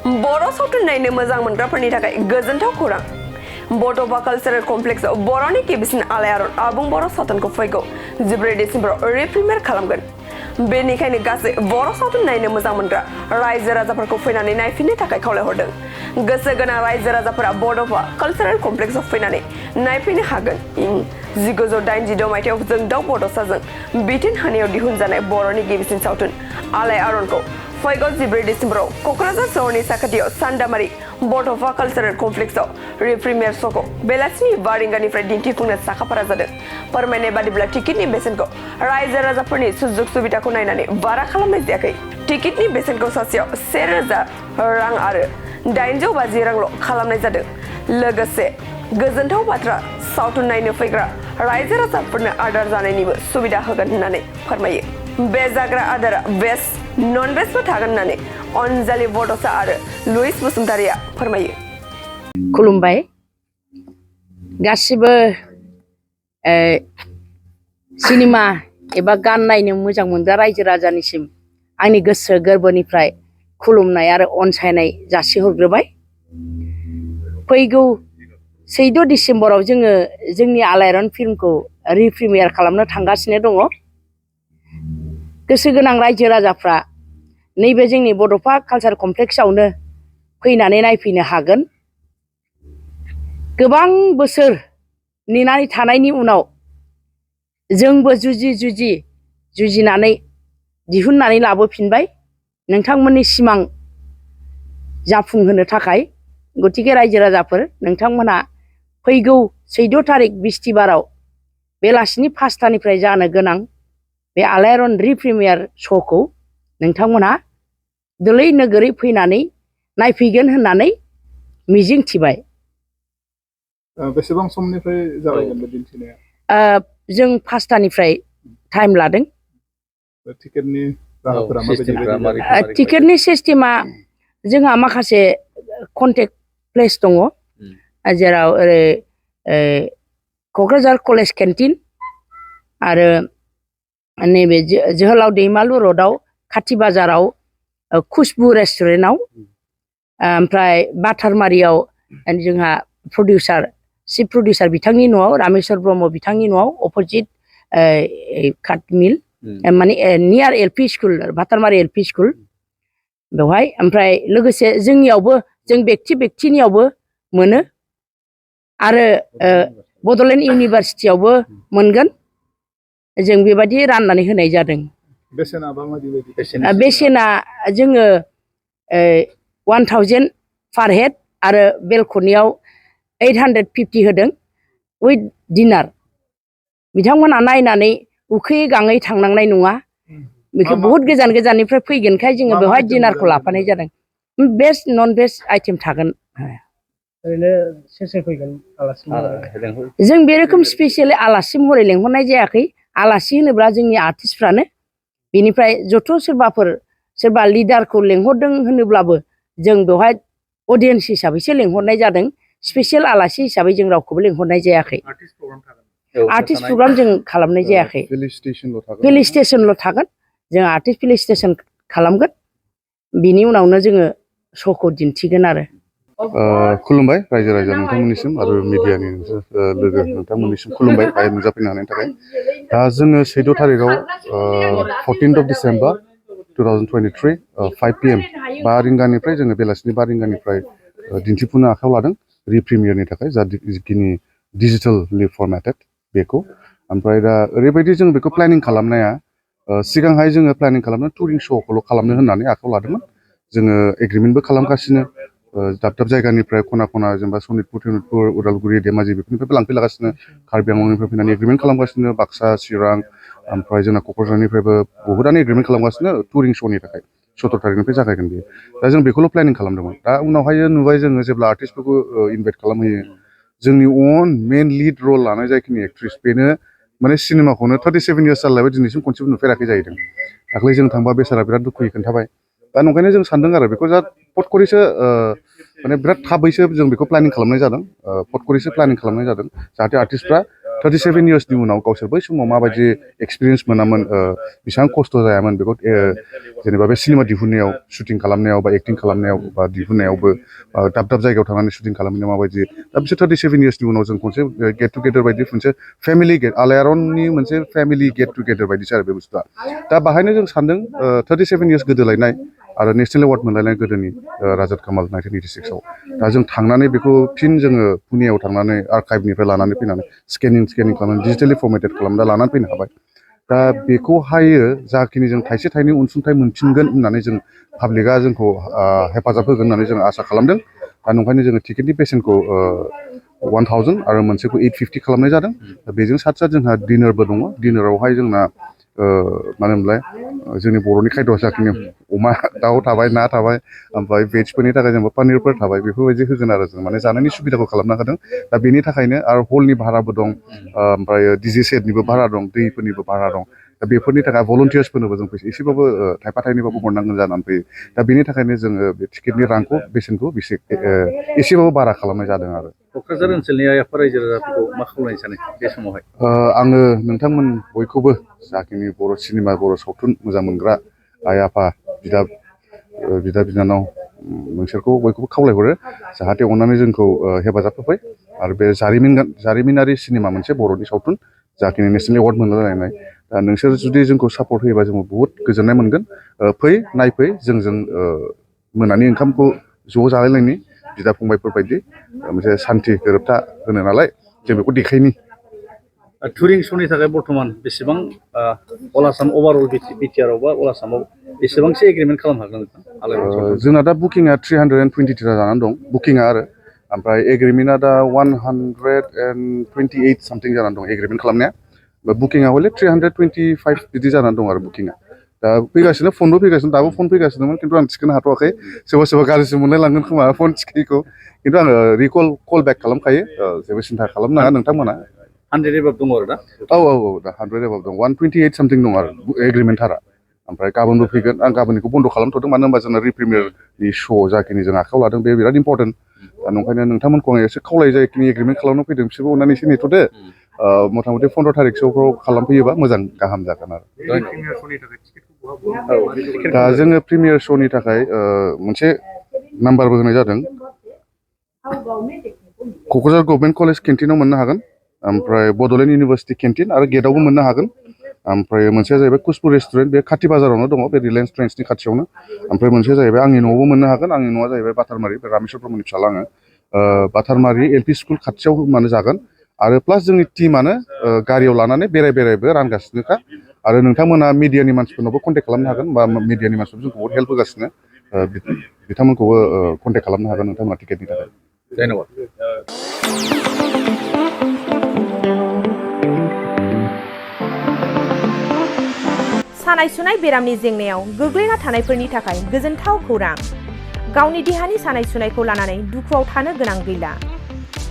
बर' सावथुन नायनो मोजां मोनग्राफोरनि थाखाय गोजोनथाव खौरां। बड'फ कालचारेल कमप्लेक्सआव बर'नि गिबिसिन आलायारन आबुं बर' सावथुनखौ फैगौ 14 डिसेम्बराव रिप्रिमियार खालामगोन। बेनिखायनो गासै बर' सावथुन नायनो मोजां मोनग्रा रायजो राजाफोरखौ फैनानै नायफिननो थाखाय खावलायहरदों। गोसो गोनां रायजो राजाफोरा बड'फ कालचारेल कमप्लेक्सआव फैनानै नायफैनो हागोन। 1986 मायथाइयाव जोंदाव बड'साजों बिथोन होनायाव दिहुनजानाय बर'नि गिबिसिन सावथुन आलायारनखौ फैगौ 14 डिसेम्बराव क'क्राझार सहरनि साखाथियाव सान्दामारि बड'फ कालचारेल कमप्लेक्सआव रिप्रिमियार श'खौ बेलासिनि 5 रिंगानिफ्राय दिन्थिफुंनो साखाफारा जादों। फोरमायनाय बादिब्ला टिकेटनि बेसेनखौ रायजो राजाफोरनि सुजुग सुबिदाखौ नायनानै बारा खालामनाय जायाखै। टिकेटनि बेसेनखौ सासेयाव 1000 रां आरो 850 रांल' खालामनाय जादों। लोगोसे गोजोनथाव बाथ्रा, सावथुन नायनो फैग्रा रायजो राजाफोरनो आदार जानायनिबो सुबिदा होगोन होननानै फोरमायो। बे जाग्रा आदारा भेज नन भेजबो थागोन होननानै अनजालि बड'सा आरो लुइस बसुमतारिया फोरमायो। खुलुमबाय गासिबो सिनेमा एबा गान नायनो मोजां मोनग्रा रायजो राजानिसिम आंनि गोसो गोरबोनिफ्राय खुलुमनाय आरो अनसायनाय जासिहरग्रोबाय। फैगौ 14 डिसेम्बराव जोङो जोंनि आलायारन फिल्मखौ रिप्रिमियार खालामनो थांगासिनो दङ। गोसो गोनां रायजो राजाफ्रा नैबे जोंनि बड'फा कालचार कमप्लेक्सआवनो फैनानै नायफैनो हागोन। गोबां बोसोर नेनानै थानायनि उनाव जोंबो जुजिनानै दिहुननानै लाबोफिनबाय नोंथांमोननि सिमां जाफुंहोनो थाखाय। गतिके रायजो राजाफोर, नोंथांमोनहा फैगौ 14 थारिख बिस्थिबाराव बेलासिनि 5टानिफ्राय जानो गोनां बे आलायारन रिप्रिमियार श'खौ नोंथांमोनहा दोलै नोगोरै फैनानै नायफैगोन होननानै मिजिंथिबाय। बेसेबां समनिफ्राय जागायगोन बे दिन्थिनाया? जों 5टानिफ्राय टाइम लादों। टिकेटनि राहाफोरा माबायदि? टिकेटनि सिस्टेमा जोंहा माखासे कन्टेक्ट प्लेस दङ, जेराव ओरै क'क्राझार कलेज केन्टिन आरो नैबे जोहोलाव दैमालु र'डआव खाथि बाजाराव खुसबु रेस्टुरेन्टआव, ओमफ्राय बाथारमारियाव जोंहा प्रडिउसार चिफ प्रडिउसार बिथांनि न'आव, रामेश्वर ब्रह्म बिथांनि न'आव अपोजिट काट मिल माने नियार एलपि स्कुल, बाथारमारि एलपि स्कुल बेवहाय। ओमफ्राय लोगोसे जोंनियावबो जों बेक्तिनियावबो मोनो आरो बड'लेण्ड इउनिभारसिटियावबो मोनगोन। जों बेबायदि राननानै होनाय जादों। बेसेना माबायदि? बेसेना जोङो 1000 पार हेड आरो बेलकनियाव 850 होदों उइथ डिनार। बिथांमोनहा नायनानै उखैयै गाङै थांनांनाय नङा। बेखौ बहुत गोजान गोजाननिफ्राय फैगोनखाय जोङो बेवहाय डिनारखौ लाफानाय जादों। भेज नन भेज आइटेम थागोन। ओरैनो सोर फैगोन आलासि? जों बे रोखोम स्पेसियेलि आलासि महरै लेंहरनाय जायाखै। आलासि होनोब्ला जोंनि आर्टिस्टफ्रानो। बेनिफ्राय जथ' सोरबा लिडारखौ लेंहरदों होनोब्लाबो जों बेवहाय अडियन्स हिसाबैसो लेंहरनाय जादों। स्पेसियेल आलासि हिसाबै जों रावखौबो लेंहरनाय जायाखै। आर्टिस्ट प्रग्राम जों खालामनाय जायाखै। फिलिस्टेसनल' थागोन। जों आर्टिस्ट फिलिस्टेसन खालामगोन। बिनि उनावनो जोङो श'खौ दिन्थिगोन आरो। खुलुमबाय रायजो राजा नोंथांमोननिसिम आरो मिडियानि लोगो नोंथांमोननिसिम खुलुमबाय बाहाय नुजाफैनो हानायनि थाखाय। दा जोङो 14 थारिखआव 14th डिसेम्बर 2023 5 PM 5 रिंगानिफ्राय जोङो बेलासिनि 5 रिंगानिफ्राय दिन्थिफुंनो आखायाव लादों रिप्रिमियारनि थाखाय, जिखिनि डिजिटेलि फरमेटेड बेखौ। ओमफ्राय दा ओरैबायदि जों बेखौ प्लेनिं खालामनाया, सिगांहाय जोङो प्लेनिं खालामनो टुरिं श'खौल' खालामनो होननानै आखायाव लादोंमोन। जोङो एग्रिमेन्टबो खालामगासिनो दाब दाब जायगानिफ्राय खना खना जेनेबा सनितपुर, उदालगुरि, धेमाजि बेफोरनिफ्रायबो लांफैलागासिनो, कार्बि आंलंनिफ्राय फैनानै एग्रिमेन्ट खालामगासिनो, बाक्सा, चिरां, ओमफ्राय जोंना क'क्राझारनिफ्रायबो बहुतआनो एग्रिमेन्ट खालामगासिनो टुरिं श'नि थाखाय। 17 थारिखनिफ्राय जागायगोन बेयो। दा जों बेखौल' प्लेनिं खालामदोंमोन। दा उनावहाय नुबाय जोङो जेब्ला आर्टिस्टफोरखौ इनभाइट खालामहैयो, जोंनि अन मेन लिड रल लानाय जायखिनि एक्ट्रिस, बेनो माने सिनेमाखौनो 37 इयार्स जालायबाय दिनैसिम खनसेबो नुफेराखै जाहैदों। दाख्लै जों थांबा बेसारा बिराद दुखुयै खोन्थाबाय। दा नंखायनो जों सानदों आरो बेखौ जा पटकरिसो माने बिराद थाबैसो जों बेखौ प्लेनिं खालामनाय जादों। पटकरिसो प्लेनिं खालामनाय जादों जाहाथे आर्टिस्टफ्रा 37 इयार्सनि उनाव गावसोर बै समाव माबायदि एक्सपिरियेन्स मोनामोन बेसेबां खस्थ' जायामोन बेखौ जेनेबा बे सिनेमा दिहुननायाव शुटिं खालामनायाव बा एक्टिं खालामनायाव बा दिहुननायावबो दाब दाब जायगायाव थांनानै शुटिं खालामनायाव माबायदि दा बिसोर 37 इयार्सनि उनाव जों खनसे गेट टुगेदार बायदि मोनसे फेमिलि गेट आलायारननि मोनसे फेमिलि गेट टुगेदार बायदिसो आरो बे बुस्थुआ दा बाहायनो जों सानदों 37 इयार्स गोदोलायनाय आरो नेशनेल एवार्ड मोनलायनाय गोदोनि राजात कामाल 1986 आव दा जों थांनानै बेखौ फिन जोङो पुनेयाव थांनानै आर्काइभनिफ्राय लानानै फैनानै स्केनिं खालामनानै डिजिटेलि फर्मेटेड खालामना लानानै फैनो हाबाय दा बेखौहायो जाखिनि जों थाइसे थाइनै अनसुंथाइ मोनफिनगोन होननानै जों पाब्लिकआ जोंखौ हेफाजाब होगोन होननानै जों आसा खालामदों दा नंखायनो जोङो टिकेटनि बेसेनखौ 1000 आरो मोनसेखौ 850 खालामनाय जादों बेजों साथ साथ जोंहा डिनारबो दङ डिनारावहाय जोंना मा होनोमोनलाय जोंनि बर'नि खायद' जाखिनि अमा दाउ थाबाय ना थाबाय ओमफ्राय भेजफोरनि थाखाय जेनेबा पनिरफोर थाबाय बेफोरबायदि होगोन आरो जों माने जानायनि सुबिदाखौ खालामना होदों दा बेनि थाखायनो आरो हलनि भाराबो दं ओमफ्राय डिजे सेटनिबो भारा दं दैफोरनिबो भारा दं दा बेफोरनि थाखाय भलन्टियार्सफोरनोबो जों फैसा एसेबाबो थाइफा थाइनैबाबो हरनांगोन जानानै फैयो दा बेनि थाखायनो जोङो बे टिकेटनि रांखौ बेसेनखौ एसेबाबो बारा खालामनाय जादों आरो क'क्राझार ओनसोलनि आइ आफा रायजो राजाफोरखौ मा खावलायनो सानो बे समावहाय आङो नोंथांमोन बयखौबो जाखिनि बर' सिनेमा बर' सावथुन मोजां मोनग्रा आइ आफा बिदा बिनानाव नोंसोरखौ बयखौबो खावलायहरो जाहाथे अननानै जोंखौ हेफाजाब होफै आरो बे जारिमिनारि सिनेमा मोनसे बर'नि सावथुन जाखिनि नेशनेल एवार्ड मोनलायनाय दा नोंसोर जुदि जोंखौ सापर्ट होयोबा जों बुहुत गोजोननाय मोनगोन फै नायफै जोंजों मोनानि ओंखामखौ ज' जालायलायनि बिदा फंबायफोर बायदि मोनसे सान्थि गोरोबथा होनो नालाय जों बेखौ देखायनि टुरिं श'नि थाखाय बर्थमान बेसेबां अल आसाम अभारअल बिटिआरआव बा अल आसामाव बेसेबांसो एग्रिमेन्ट खालामनो हागोन नोंथां जोंना दा बुकिंआ 323 जानानै दं बुकिंआ आरो ओमफ्राय एग्रिमेन्टआ दा 128 सामथिं जानानै दं एग्रिमेन्ट खालामनाया बुकिंआ हले 325 बिदि जानानै दं आरो बुकिंआ दा फैगासिनो फनबो फैगासिनो दाबो फन फैगासिनोमोन खिन्थु आं थिखोनो हाथ'वाखै सोरबा गाज्रिसो मोनलाय लांगोन खोमा फन थिखिखौ खिन्थु आङो कल बेक खालामखायो जेबो सिन्था खालामनाङा नोंथांमोना 100 एबाब दङ आरो दा औ दा 100 एबाब दं 128 सामथिं दं आरो एग्रिमेन्टारा ओमफ्राय गाबोनबो फैगोन आं गाबोननिखौ बन्द' खालामथ'दों मानो होनबा जोंना रिप्रिमियारनि श' जाखिनि जों आखायाव लादों बे बिराद इम्परटेन्ट दा नंखायनो नोंथांमोनखौ आं एसे खावलायो जाखिनि एग्रिमेन्ट खालामनो फैदों बिसोरबो अननानै एसे नेथ'दो मथा मथि 15 थारिखसोफ्राव खालामफैयोबा मोजां गाहाम जागोन आरो दा जोङो प्रिमियार श'नि थाखाय मोनसे नाम्बारबो होनाय जादों क'क्राझार गभर्नमेन्ट कलेज केन्टिनाव मोननो हागोन ओमफ्राय बड'लेण्ड इउनिभारसिटि केन्टिन आरो गेटआवबो मोननो हागोन ओमफ्राय मोनसेया जाहैबाय कुसपुर रेस्टुरेन्ट बे खाथि बाजारावनो दङ बे रिलायन्स ट्रेन्ड्सनि खाथियावनो ओमफ्राय मोनसेया जाहैबाय आंनि न'आवबो मोननो हागोन आंनि न'आ जाहैबाय बाथारमारि बे रामेश्वर ब्रह्मनि फिसाला आङो बाथारमारि एलपि स्कुल खाथियाव होबानो जागोन आरो प्लास जोंनि टिमानो गारियाव लानानै बेरायबो रानगासिनोखा आरो नोंथांमोना मिडियानि मानसिफोरनावबो कन्टेक्ट खालामनो हागोन बा मिडियानि मानसिफोर जोंखौ बहुत हेल्प होगासिनो बिथांमोनखौबो कन्टेक्ट खालामनो हागोन नोंथांमोना टिकेटनि थाखाय धन्यबाद सानाय सुनाय बेरामनि जेंनायाव गोग्लैना थानायफोरनि थाखाय गोजोनथाव खौरां गावनि देहानि सानाय सुनायखौ लानानै दुखुआव थानो गोनां गैला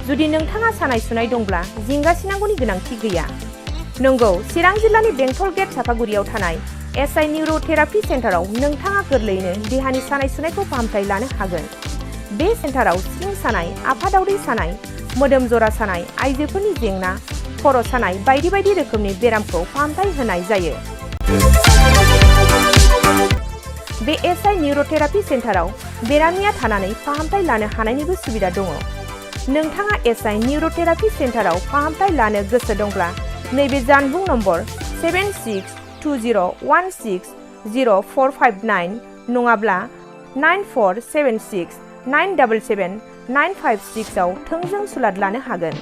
जुदि नोंथाङा सानाय सुनाय दंब्ला जिंगासिनांगौनि गोनांथि गैया नंगौ चिरां जिल्लानि बेंटल गेट सापागुरियाव थानाय एसआइ निउर'थेरापि सेन्टाराव नोंथाङा गोरलैयैनो देहानि सानाय सुनायखौ फाहामथाय लानो हागोन बे सेन्टाराव सिं सानाय आफादावदै सानाय मोदोम जरा सानाय आइजोफोरनि जेंना खर' सानाय बायदि बायदि रोखोमनि बेरामखौ फाहामथाय होनाय जायो बे एसआइ निउर'थेरापि सेन्टाराव बेरामिया थानानै फाहामथाय लानो हानायनिबो सुबिदा दङ नोंथाङा एसआइ निउर'थेरापि सेन्टाराव फाहामथाय लानो गोसो दंब्ला नैबे जानबुं नम्बर 7620160459 नङाब्ला 9476977956 आव थोंजों सुलाद लानो हागोन